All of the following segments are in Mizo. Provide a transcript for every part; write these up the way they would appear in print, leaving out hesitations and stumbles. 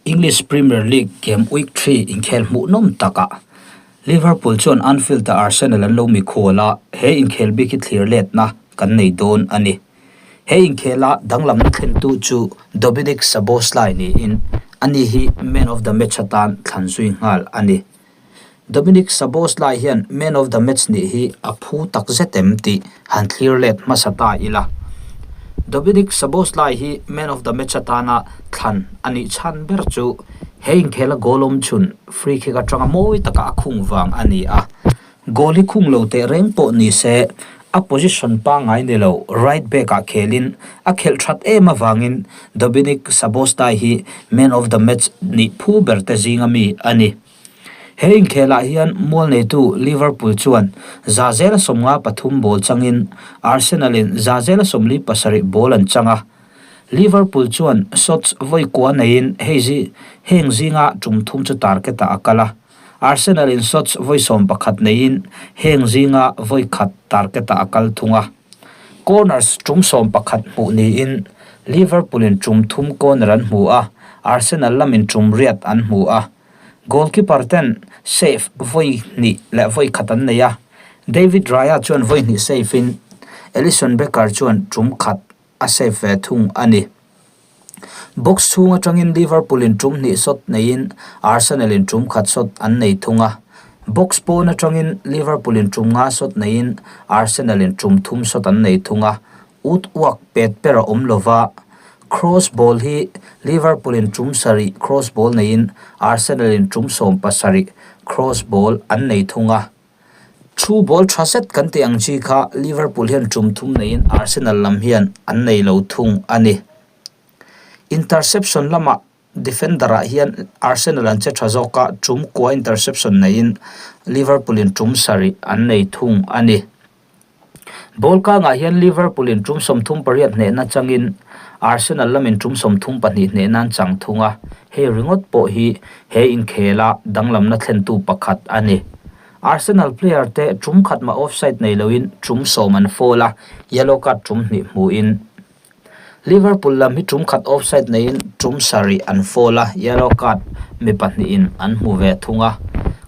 English Premier League game week 3 inkhel hmuhnawm takah Liverpool chuan Anfield-ah Arsenal an lo mikhual a, he inkhel bik hi thlir letna kan nei dawn a ni. He inkhela danglamna thlentu chu Dominik Szoboszlai niin ani hi Man of the Match atan thlan zui nghal a ni. Dominik Szoboszlai hian Man of the Match nih hi a phu tak zet em tih han thlir let hmasa ta ila. Dominik Szoboszlai hi Man of the Match atana thlan a nih chhan ber chu he inkhela goal awm chhun free kick atanga mawi taka a khung vang a ni a. Goal hi khung lo teh reng pawh ni se, a position pangngai ni lo right back ah khelin a khelh that em avangin Dominik Szoboszlai hi man of the match nih phu ber te zinga mi a ni. He inkhelah hian mual neitu Liverpool chuan 53 ball changin Arsenal in 47 ball an chang a. Liverpool chuan shots vawi kua neiin hei zi heng zinga tum thum chu target ah a kal a. Arsenal in shots vawi 11 neiin heng zinga vawi khat target ah a kal thung a. Corners tum 11 hmuh niin Liverpool in tum thum corner an hmu a, Arsenal lamin tum riat an hmu a. Goalkeeper ten save vawi hnih leh vawi khat an nei a, David Raya chuan vawi hnih save in Alisson Becker chuan tum khat a save ve thung a ni. Box chhung atangin Liverpool in tum hnih shot neiin Arsenal in tum khat shot an nei thung a. Box pawn atangin Liverpool in tum nga shot neiin Arsenal in tum thum shot an nei thung a. Ut uak pet ber a awm lova, cross ball hi Liverpool in tum sarih cross ball neiin Arsenal in tum 17 cross ball an nei thung a. Thu ball tha zet kan tih ang chi kha Liverpool hian tum thum neiin Arsenal lam hian an nei lo thung a ni. Interception lamah defender ah hian Arsenal an che tha zawk a, tum kua interception neiin Liverpool in tum sarih an nei thung a ni. Ball kangah hian Liverpool in tum 38 hnehna changin Arsenal lamin tum 32 hnehna an chang thung a, hei ringawt pawh hi he inkhela danglamna thlentu pakhat a ni. Arsenal player te tum khat mah offside nei loin tum 10 an foul a, yellow card tum hnih hmuhin Liverpool lam hi tum khat offside neiin tum sarih an foul a, yellow card mi pahnihin an hmu ve thung a.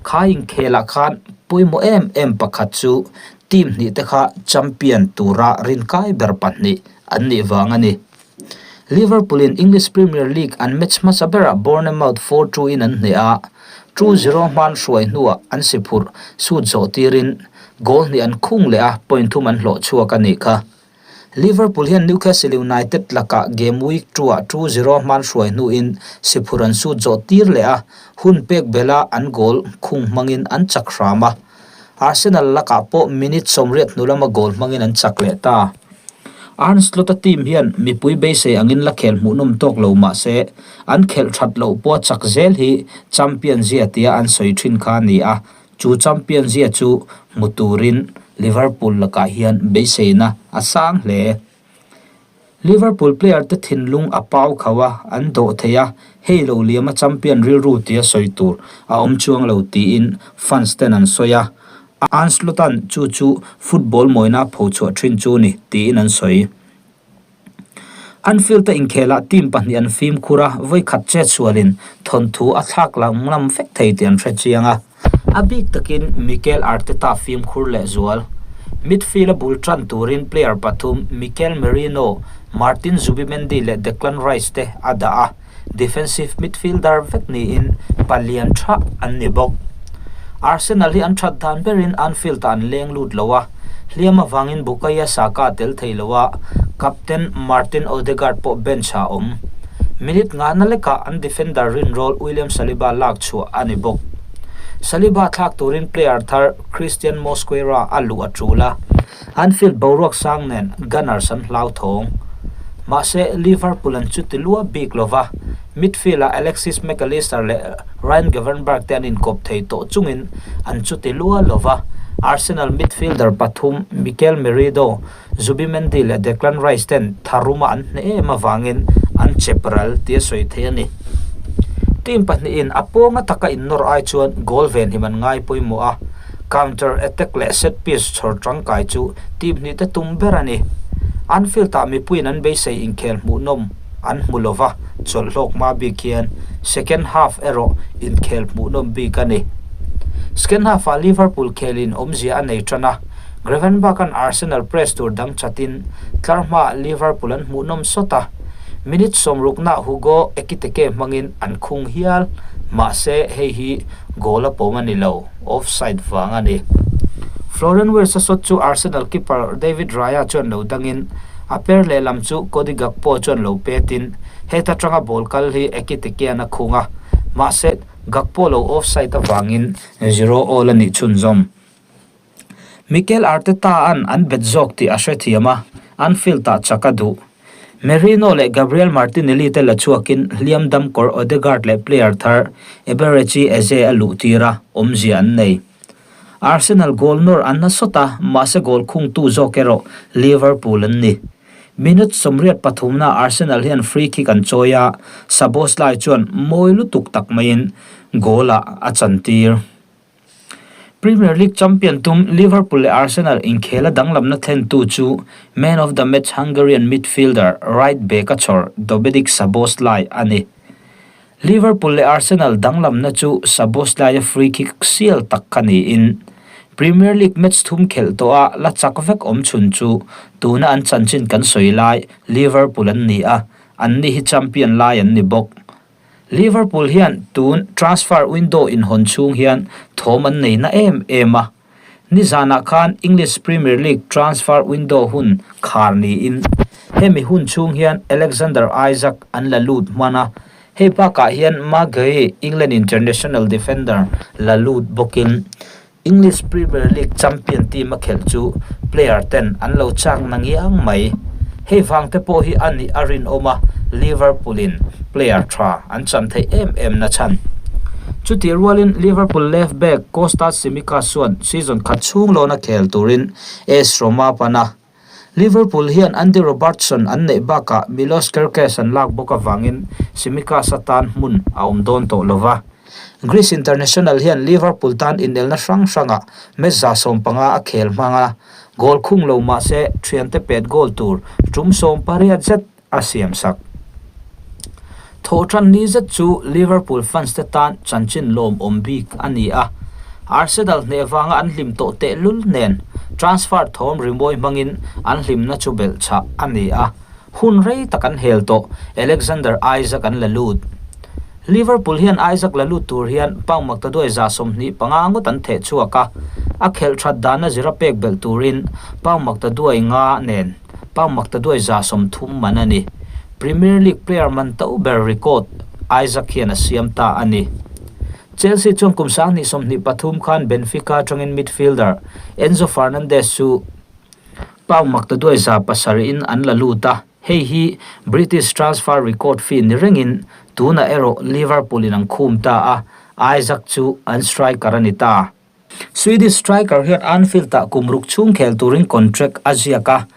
Kha inkhelah khan pawimawh em em pakhat chu team hnih te kha champion tura rinkai ber pahnih an nih vang a ni. Liverpool in English Premier League an match hmasa berah Bournemouth 4-2 in an hneh a, 2-0 hman hruai hnuah an si phurh sut zawh tirin goal hnih an khung leh a, point thum an hlawh chhuak a nih kha. Liverpool hian Newcastle United lakah game week 2-ah 2-0 hman hruai hnuin si phurh an sut zawh tir leh a, hun pek bela an goal khung hmangin an chak hram a. Arsenal lakah pawh minute 80 hnu lama goal hmangin an chak leh ta. Arne Slot-a team hian mipui beisei angin la khel hmuhnawm tawk lo mah se, an khelh that loh pawha chak zel hi champion zia tia an sawi thin kha a ni a, Chu champion zia chu hmu turin Liverpool lakah hian beiseina a sang hle. Liverpool player te thinlung a pau kho a, an dawh thei a, hei lo liama champion rilru tia sawi tur a awm chuang lo tiin fans ten an sawi a, Arne Slot-a'n chu chu football mawina a phochhuah thin chu ni tiin an sawi. Anfield-a inkhelah team pahnih an fimkhur a, vawi khat chet sualin thawnthu a thlak lam lam vek thei tih an hre chiang a. A bik takin Mikel Arteta fimkhur leh zual. Midfield-a bul tan turin player pathum Mikel Merino, Martin Zubimendi leh Declan Rice te a dah a, defensive midfielder vek niin palian tha an ni bawk. Arsenal hi an that dan berin Anfield-ah an leng lut lo a, hliam avangin Bukayo Saka tel thei lo a, captain Martin Odegaard pawh bench-ah a awm. Minute ngahna lekah an defender rinrawl William Saliba lak chhuah a ni bawk. Saliba thlak turin player thar Christian Mosquera a luh a tul a. Anfield boruak sang nen Gunners an hlauthawng. Mahse, Liverpool an chuti lua bik lova, midfield-ah Alexis Mac Allister leh Ryan Gravenberch te an inkawp thei tawh chungin an chuti lua lova, Arsenal midfielder pathum Mikel Merino, Zubimendi leh Declan Rice ten tharuma an hneh em avangin an chep ral tia sawi thei a ni. Team pahnihin a pawnga taka innawr ai chuan goal venhim an ngai pawimawh a. Counter attack leh set piece chhawr tangkai chu team hnih te tum ber a ni. Anfield-ah mipuiin an beisei inkhel hmuhnawm an hmu lova, Chawlhlawk hma bik hian second half erawh inkhel hmuhnawm bik a ni. Second half-ah Liverpool khelin awmzia a nei tan a, Gravenberch-a'n Arsenal press tur dang chatin tlar hmaah Liverpool an hmuhnawm sawt a, minute sawmruknaah Hugo Ekiteke hmangin an khung hial, mahse hei hi goal a pawm a ni lo, offside vang a ni. Florian Wirtz-a shot chu Arsenal keeper David Raya chuan lo dangin a per lehlam chu Cody Gakpo chuan lo petin heta tanga ball kal hi Ekitekean a khung a, mahse Gakpo lo offside avangin zero all a nih chhunzawm. Mikel Arteta-a'n an bet zawk tih a hrethiam a, Anfield-ah chak a duh. Merino leh Gabriel Martinelli te la chhuakin hliam dam kawr Odegaard leh player thar Eberechi Eze a luhtir a, awmzia an nei. Arsenal goal nawr an na sawt a, mahse goal khungtu zawk erawh Liverpool an ni. Minute 83 na Arsenal hian free kick an chawi a, Szoboszlai chuan mawi lutuk tak maiin goal-ah a chantir. Premier League champion tum Liverpool leh Arsenal inkhel a danglamna thlentu chu man of the match Hungarian midfielder right back a chhawr Dominik Szoboszlai a ni. Liverpool leh Arsenal danglamna chu Szoboszlai-a free kick sial tak kha niin Premier League match thum khelh tawha la chak vek awm chhun chu tuna an chanchin kan sawi lai Liverpool an ni a, anni hi champion lai an ni bawk. Liverpool hian tun transfer window inhawn chhung hian thawm an nei na em em a, nizanah khan English Premier League transfer window hun khar niin hemi hun chhung hian Alexander Isak an la lut hman a, hei bakah hian Maguire, England international defender la lut bawkin English Premier League champion team a khelh chu player ten an lo chak na ngiang mai. Hei vang te pawh hi a nih a rinawm a, Liverpool in player tha an chan theih em em na chhan. Chutih rualin Liverpool left back Kostas Tsimikas chuan season khat chhung lawna khel turin AS Roma pan a. Liverpool hian Andy Robertson an neih bakah Milos Kerkez an lak bawk avangin Tsimikas atan hmun a awm dawn tawh lo va. Greece international hian Liverpool tan inelna hrang hrangah match 15 a khel hmang a, goal khung lo mah se thiante pet goal tur tum 18 zet a siam sak. Thawhtan ni zet chu Liverpool fans te tan chanchin lawmawm bik a ni a, Arsenal hneh vanga an hlim tawh tehlul nen transfer thawm rimawi hmangin an hlimna chu belhchhah a ni a, hun rei tak an hel tawh Alexander Isak an la lut. Liverpool hian Isak la lut tur hian pound maktaduai 25 ngawt an theh chhuak a, a khelh that dana zira pek belh turin pound maktaduai nga nen pound maktaduai 30 man a ni. Premier League player man to ber record Isak hian a siam ta a ni. Chelsea chuan kum 2023 khan Benfica atangin midfielder Enzo Fernandez chu pound maktaduai 700 in an la lut a, hei hi British transfer record fee ni rengin tunah erawh Liverpool in an khum ta a, Isak chu an striker a ni ta. Swedish striker hian Anfield-ah kum ruk chhung khel turin contract a ziak a,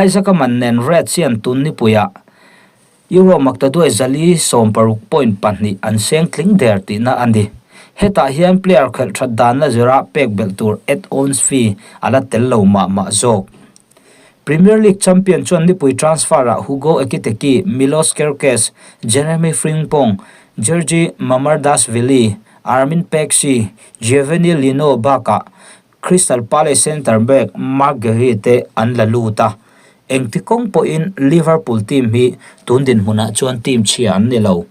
Isak-a man nen Reds hian tun nipuiah Euro maktaduai 496.2 an seng tling der tihna a ni. Hetah hian player khelh that danna zira pek belh tur add-ons fee a la tel lo mah mah zawk. Premier League champion chuan nipui transfer-ah Hugo Ekiteke, Milos Kerkez, Jeremy Frimpong, Giorgi Mamardashvili, Armin Pekshi, Giovanni Lino bakah Crystal Palace centre back Marc Guehi te an la lut a, engti kawng pawhin Liverpool team hi tun dinhmunah chuan team chhia an ni lo.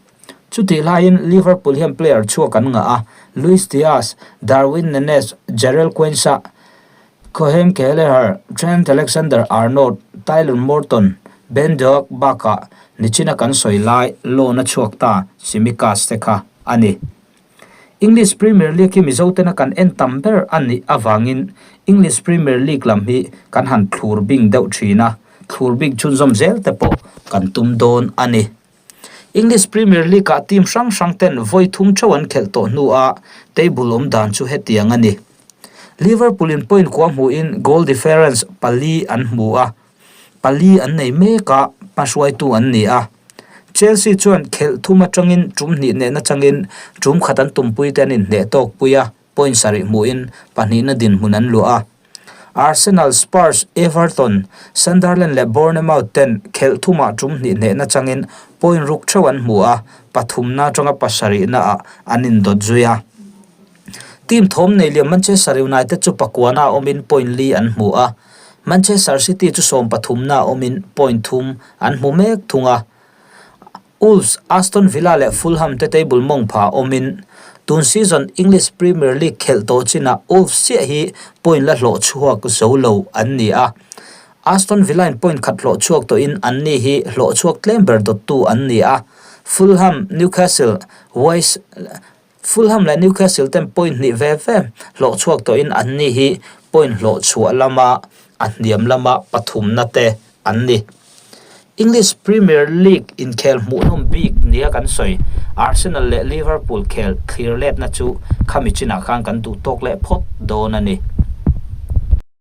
Chutih laiin Liverpool hian player chhuak an ngah a, Luis Diaz, Darwin Nunez, Jarell Quansah, Caoimhin Kelleher, Trent Alexander-Arnold, Tyler Morton, Ben Doak bakah nichina kan sawi lai loan a chhuak ta Tsimikas te kha a ni. English Premier League hi Mizo tena kan en tam ber a nih avangin English Premier League lam hi kan han thlur bing deuh thin a, thlur bing chhunzawm zel te pawh kan tum dawn a ni. English Premier League ah team hrang hrang ten vawi thum theuh an khelh tawh hnu a table awm dan chu hetiang a ni. Liverpool in point kua hmuhin goal difference pali an hmu a, pali an nei mek a, hmahruaitu an ni a. Chelsea chuan khelh thum atangin tum hnih nehna changin tum khat an tumpui te an inhneh tawk pui a, point sarih hmuhin pahnihna dinhmun an luah a. Arsenal, Spurs, Everton, Sunderland leh Bournemouth ten khelh thumah tum hnih hnehna changin point ruk theuh an hmu a, pathumna atanga pasarihna ah an indawt zui a. Team thawm nei liam Manchester United chu pakuana awmin point li an hmu a, Manchester City chu sawm pathumna awmin point thum an hmu mek thung a. Wolves, Aston Villa leh Fulham te table mawng pha awmin tun season English Premier League khelh tawh chinah Wolves chiah hi point la hlawh chhuak zo lo an ni a. Aston Villa in point khat hlawh chhuak tawhin anni hi hlawh chhuak tlem ber dawttu an ni a. Fulham, Newcastle, West Fulham leh Newcastle ten point hnih ve ve hlawh chhuak tawhin anni hi point hlawh chhuah lama a hniam lama pathumna te an ni. English Premier League inkhel hmuhnawm bik nia kan sawi Arsenal leh Liverpool khel thlir letna chu khami chinah khan kan duh tawk leh phawt dawn a ni.